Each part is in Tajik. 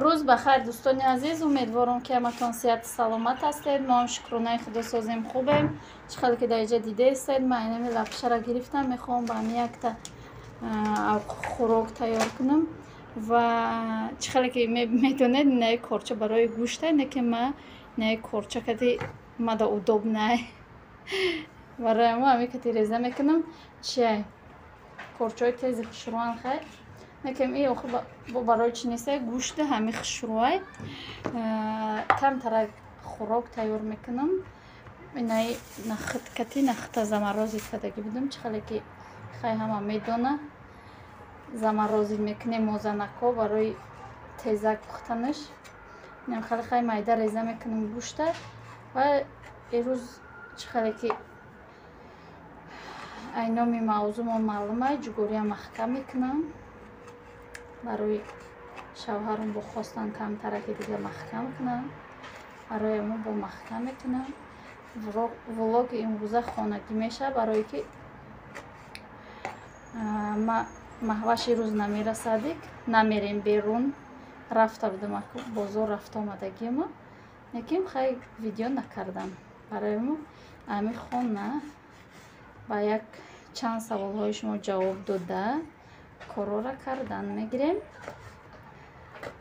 Рӯз ба хайр, дӯстони азиз. Умедворам, ки ҳаматон сиҳату саломат ҳастед. Мо ҳам шукронаи худо созем, хубем. Чӣ хеле ки дар инҷа дидаистед, ман инами лапшара гирифтам. Мехоҳам ба ҳами якта хӯрок тайёр кунам. Ва чӣ хеле ки медонед, инаи корча барои гӯшта, не ки ма инаи корча кади мада удобно. Барои мо ҳами кати реза мекунам. Чиай? Корчаҳои тези хушрӯан, хай. Некем и охир бо барои чӣ неста, гӯшти ҳами хушрӯай. Камтарак хӯрок тайёр мекунам. Инаи нахӯд кати, нахӯда заморозить кардагӣ будам. Чӣ хеле ки хай ҳама медона, заморозить мекунем мозанако барои тезак пухтанаш. Инам хеле хай майда реза мекунам гӯшта. Ва ирӯз чӣ хеле ки ай номи мавзӯъмон маълумай, ҷугориам маҳкам мекунам. Барои шавҳарам бо хостан камтараки дига маҳкам кунам. Барои мо бо маҳкам мекунам. Влоги имрӯза хонагӣ мешавад, барое ки ма Маҳваш ирӯз намерасадик, намерем берун. Рафта будам бозор, рафта омадагима. Лекин хай видео накардам. Барои мо ами хона ба як чанд саволҳои шумо ҷавоб дода, корора кардан мегирем.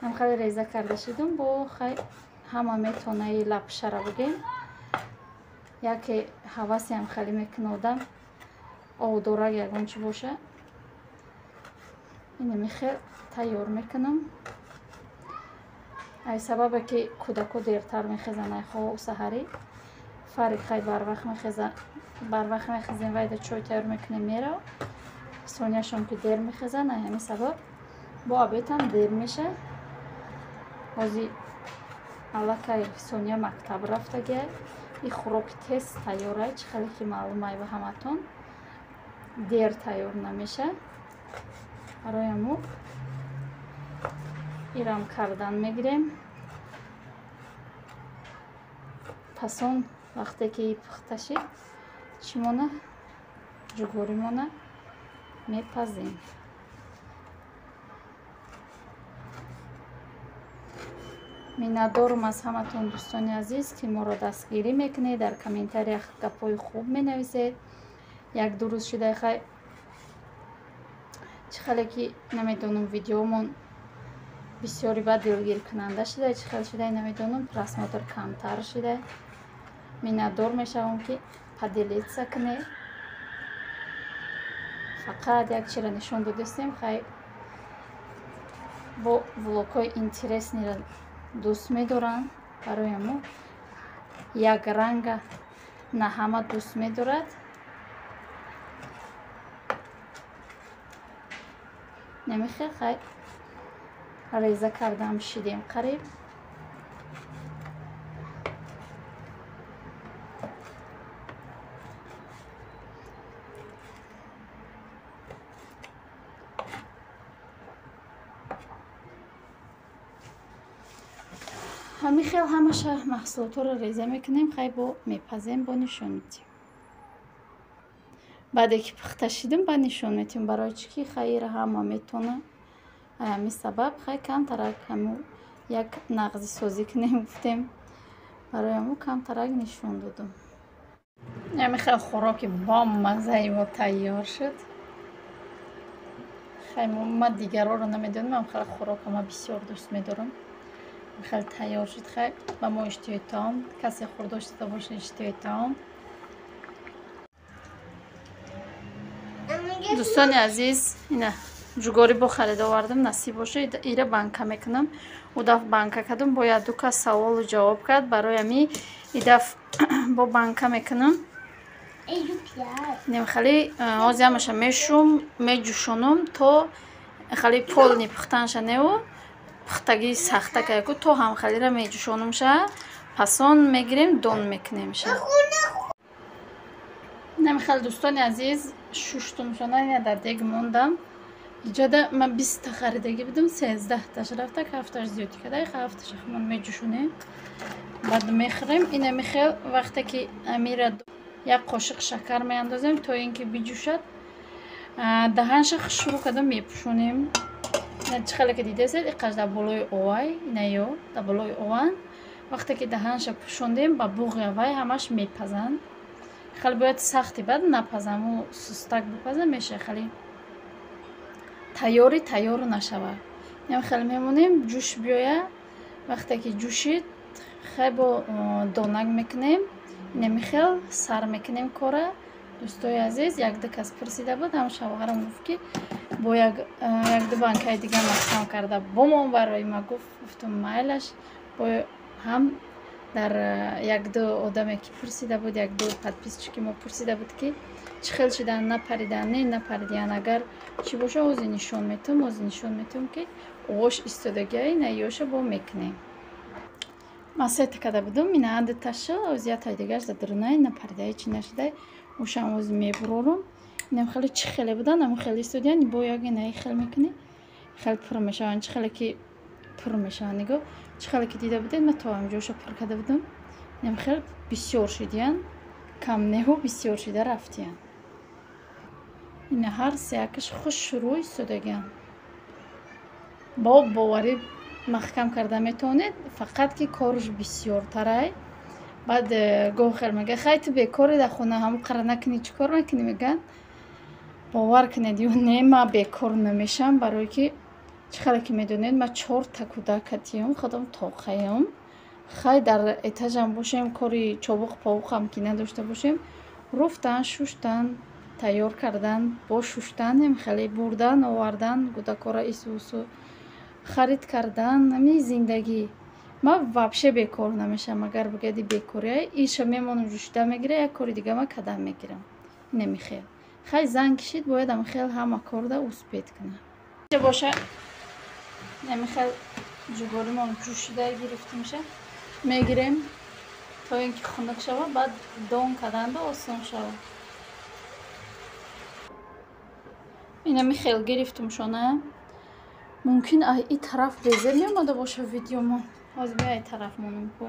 Ҳам хеле реза карда шидум, бо хай ҳама метонаи лапшара бигем. Яке ҳавасеам хеле мекуна одам, овдорак ягон чӣ боша. Инами хел тайёр мекунам. Ай сабабе ки кӯдако дертар мехезанд, ай хоб саҳарӣ. Фарик хай барвақт мехеза, барвақт мехезем, вайда чой тайёр мекунем, мерав. Соняшон ки дер мехезанд, ай ҳамин сабаб бо обедам дер меша. Ҳозир аллакай Соня мактаб рафтагиай. И хӯроки тез тайёрай, чӣ хеле ки маълумай ба ҳаматон, дер тайёр намеша. Барои ҳамо ирам кардан мегирем. Пас он вақте ки пухта шид, чимона ҷугоримона мепазем. Миннатдорам аз ҳаматон, дӯстони азиз, ки моро дастгирӣ мекунед, дар комментариях гапҳои хуб менависед. Як ду рӯз шидай хай чӣ хеле ки намедонам, видеомон бисёри баъд дилгиркунанда шидай, чӣ хел шидай намедонам, просмотр камтар шидай. Миннатдор мешавам, ки поделиться кунед. Фақат як чиро нишон додистем, хай бо влогҳои интересныйро дӯст медоранд. Барои мо як ранга на ҳама дӯст медорад. Намехел хай реза кардам, шидем қариб. Ҳамин хел ҳамаша маҳсулотҳоро реза мекунем, хай бо мепазем, бо нишон медиҳем. Баъде ки пухта шидим, баъд нишон медиҳем, барои чӣ ки хайра ҳама метона. Ай ҳамин сабаб хай камтарак ҳаму як нағзисозӣ кунем гуфтем. Барои ҳаму камтарак нишон додум. Ҳамин хел хӯроки бомаззаи мо тайёр шуд. Хай ма дигарҳоро намедонам, ам хел хӯрока ма бисёр дӯст медорам. Хеле тайёр шуд, хай ба мо иштиҳои таом. Касе хӯрдошт шуда боша, иштиҳои таом. Дӯстони азиз, ина ҷугорӣ бо харид овардам, насиб боша, ира банка мекунам. У даф банка кардам, бояд ду кас саволу ҷавоб кард, барои ҳами и даф бо банка мекунам. Инем хеле ҳозир ҳамаша мешум, меҷӯшонам то хеле полный пухтанша неу пухтагии сахта каяку то ҳамхелира меҷӯшонамша, пасон мегирем, дон мекунемша. Инам хеле, дӯстони азиз, шуштумшона, ина дар дег мондам. Иҷода ман 20-та харидагӣ будам, 13-таш рафта, ҳафташ зиёдӣ карда, ҳафташа хумон меҷӯшонем, баъд мехӯрем. Инами хел вақте ки амира як қошиқ шакар меандозем, то ин ки биҷӯшад, даҳанша шурӯъ карда мепӯшонем. Чӣ хеле ки дидесед, иқаш дар болои овай, инаё дар болои ован. Вақте ки даҳанша пӯшондем, ба буғи авай ҳамаш мепазанд. Хеле бояд сахти бад напазам, ӯ сустак бипазам меша, хеле тайёри тайёр нашавад. Инам хеле мемонем, ҷӯш биёя. Вақте ки ҷӯшид, хебо донак мекунем. Инами хел сар мекунем кора. Дӯстои азиз, якду кас пурсида буд, ҳам шавҳарам гуфт, ки бо якду банкаи дига маҳкам карда бомон барои ма гуфт. Гуфтум майлаш, бо ҳам дар якду одаме ки пурсида буд, якду подписчики мо пурсида буд, ки чӣ хел шидан, напаридан, не напаридиян. Агар чӣ боша, ози нишон метум, ози нишон метум, ки ош истодагиай наёша бо мекунем. Ман сета када будум, ина адташа, ози ятай дигаш да дурунай напаридай, чӣ нашидай, ошам ози мебурорум. Инам хеле чӣ хеле будан, ам хеле истодиян, бо як инаи хел мекунӣ, хеле пур мешаванд. Чӣ хеле ки пур мешаванд, нигоҳ, чӣ хеле ки дида будед, ман то ҳамҷоша пур карда будум. Инам хел бисёр шидиян, кам неҳу бисёр шида рафтиян. Ина ҳар сеякаш хушрӯ истодагиян. Бо боварӣ маҳкам карда метавонед, фақат ки корш бисёртарай. Баъд гоҳ хел мега, хай ту бекори дар хона, ҳамон қара накунӣ, чӣ кор мекунӣ, мегӯянд. Бовар кунед ё не, ман бекор намешавам, барое ки чӣ хеле ки медонед, ман чорта кӯдакатиём, худам тоқаём. Хай дар этажам бошем, кори чобуқ повуқам ки надошта бошем, руфтан, шуштан, тайёр кардан, бо шуштан, хеле бурдан, овардан, кӯдакора ису-усу харид кардан, ҳамин зиндагӣ. Ман вообще бекор намешавам. Агар бигӯяди бекория, иша мемонам, ҷӯшида мегира, як кори дига ман кадам мегирам. Инами хел. Хай зан кишид, бояд ами хел ҳама корда успеть кунам. Боша, инами хел ҷугоримон ҷӯшида гирифтимша, мегирем то ин ки хунук шава, баъд дон карданда осон шава. Инами хел гирифтумшона. Мумкин ай и тараф безер меомада боша видеомон. Ҳозир биё ай тараф монум ку.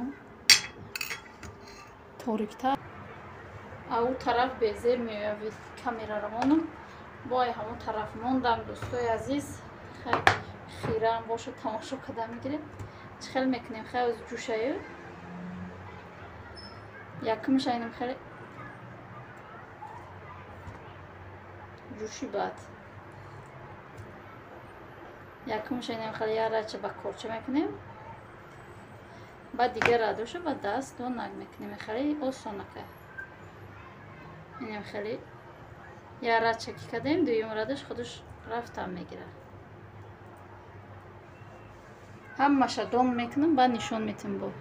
Ториктар. Ау тараф безер меояд камераро монум. Бо ай ҳамон тараф мондам, дӯстои азиз. Хай хираам боша, тамошо карда мегирем. Чӣ хел мекунем? Хай оз ҷӯшаю. Якумша инам хеле ҷӯши бад. Якумша инам хеле як рача ба корча мекунем. Баъд дигар радоша ба даст донак мекунем. Хеле осонака. Инам хеле як рача ки кардем, дуюм радаш худаш рафтам мегирад. Ҳамаша дон мекунам, баъд нишон метем бо.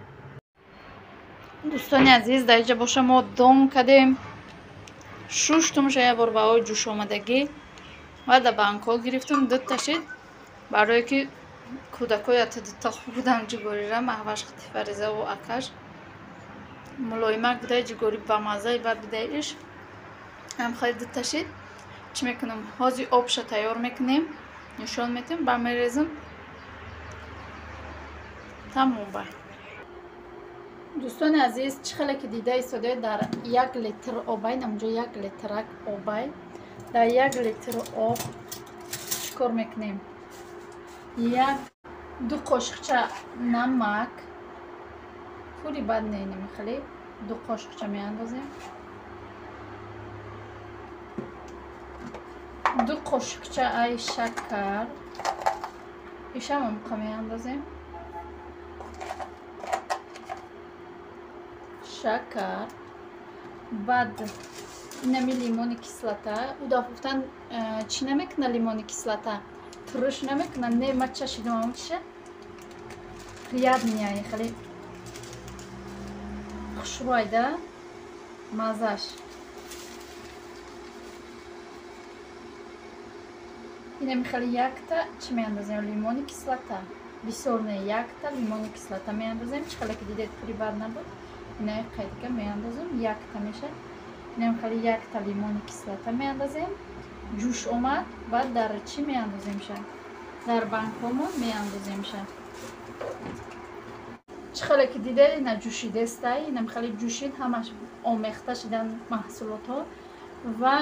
Дӯстони азиз, дар инҷа боша мо дон кардем. Шуштумша як бор ба ой ҷӯш омадагӣ. Баъд дар банкҳо гирифтум, дута шид. Барое ки кӯдакҳои ата дута хӯрдам ҷугорира, маҳваш Фаризаву акаш. Мулоимак будай ҷугори бамаззаи бад будай иш. Ҳам хеле дута шид. Чӣ мекунам? Ҳозир обша тайёр мекунем, нишон метем, ба мерезам. Тамом ба. Дӯстони азиз, чӣ хеле ки дида истодаед, дар як литр обай, намунҷо як литрак обай, дар як литр об чӣ кор мекунем? Як ду қошиқча намак, пури бад не, намехеле, ду қошиқча меандозем. Ду қошиқча ай шакар, ишам омқа меандозем. Шакар, баъд инами лимони кислота. Ӯ дафъа гуфтан, чӣ намекуна лимони кислота? Туруш намекуна? Не, ма чашидам ам чиша? Приятный, хеле хушрӯайда маззаш. Инами хеле якта чӣ меандозем? Лимони кислота. Бисёр не, якта лимони кислота меандозем. Чӣ хеле ки дидед, пури бад набуд. Инаи қайдика меандозем, якта меша. Инам хеле якта лимони кислота меандозем. Ҷӯш омад, баъд дар чӣ меандоземша? Дар банкҳомон меандоземша. Чӣ хеле ки дидед, ина ҷӯшидестай, инам хеле ҷӯшид, ҳамаш омехта шидан маҳсулотҳо ва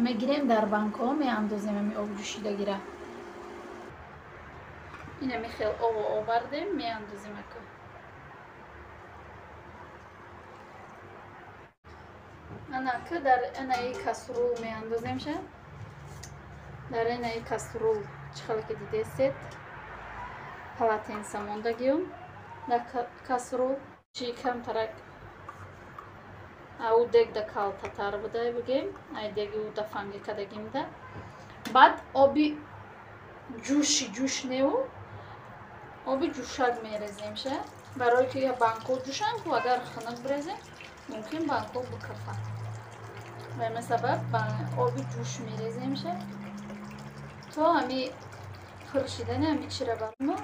мегирем дар банкҳо меандозем ҳами об ҷӯшидагира. Инами хел ово овардем, меандозем ака. Анака дар анаи касрул меандоземша. Дар анаи касрул чӣ хеле ки дидесед, полотенца мондагиём дар касрул чи камтарак ау дег да калтатар будай бигем, ай деги ӯ да фанги кадагимда. Баъд оби ҷӯши ҷӯш неу оби ҷӯшак мереземша, барое ки банко ҷӯшанд, ку агар хунук бирезем мумкин банко бикафад. Ба ин сабаб оби ҷӯш мереземша то ҳами пур шидани ҳами чира бармо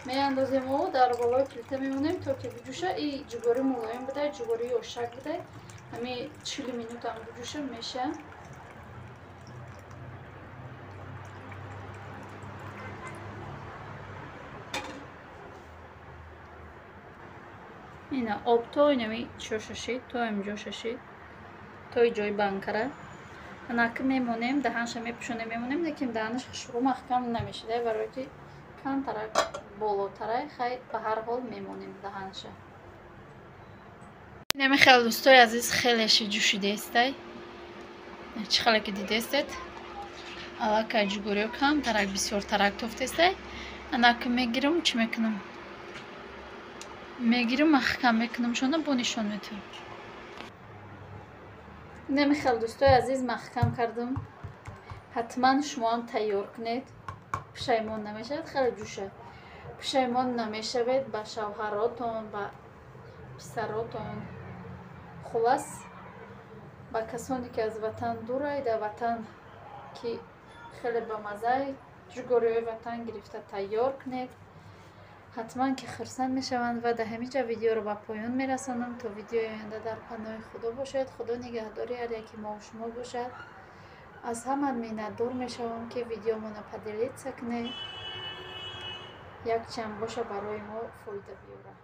меандозем о дар болои плита мемонем то ки биҷӯша. И ҷугори мулоим будай, ҷугори ёшак будай, ҳами 40 минутам биҷӯша меша. Ина об то инами чо шашид, то имҷо шашид, то ҷои банкара. Анаки мемонем, даҳанша мепӯшонем, мемонем, лекин даҳанаш хушрӯ маҳкам намешида, барое ки камтарак болотарай, хай ба ҳар ҳол мемонем даҳанша. Инами хел дӯстои азиз, хеле ши ҷӯшидаестай. Чӣ хеле ки дидестед, аллакай ҷугориё камтарак бисёртарак тофтестай. Анаки мегирам, чӣ мекунам? Мегирам, маҳкам мекунам шона, бо нишон метавам. Инами хел дӯстои азиз, маҳкам кардам. Ҳатман шумоам тайёр кунед, пушаймон намешавед, хеле ҷӯша. Пушаймон намешавед ба шавҳаротон, ба писаротон, хулас ба касоне ки аз ватан дурай, дар ватан ки хеле бамазай ҷугориҳои ватан гирифта тайёр кунед. Ҳатман ки хурсанд мешаванд. Ва дар ҳамин ҷо видеоро ба поён мерасонам. То видеои оянда дар паноҳи Худо бошед. Худо нигаҳдори ҳар яки мо шумо бошад. Аз ҳама миннатдор мешавам ки видеомона поделиться кунед, якчанд боша барои мо фоида биёрад.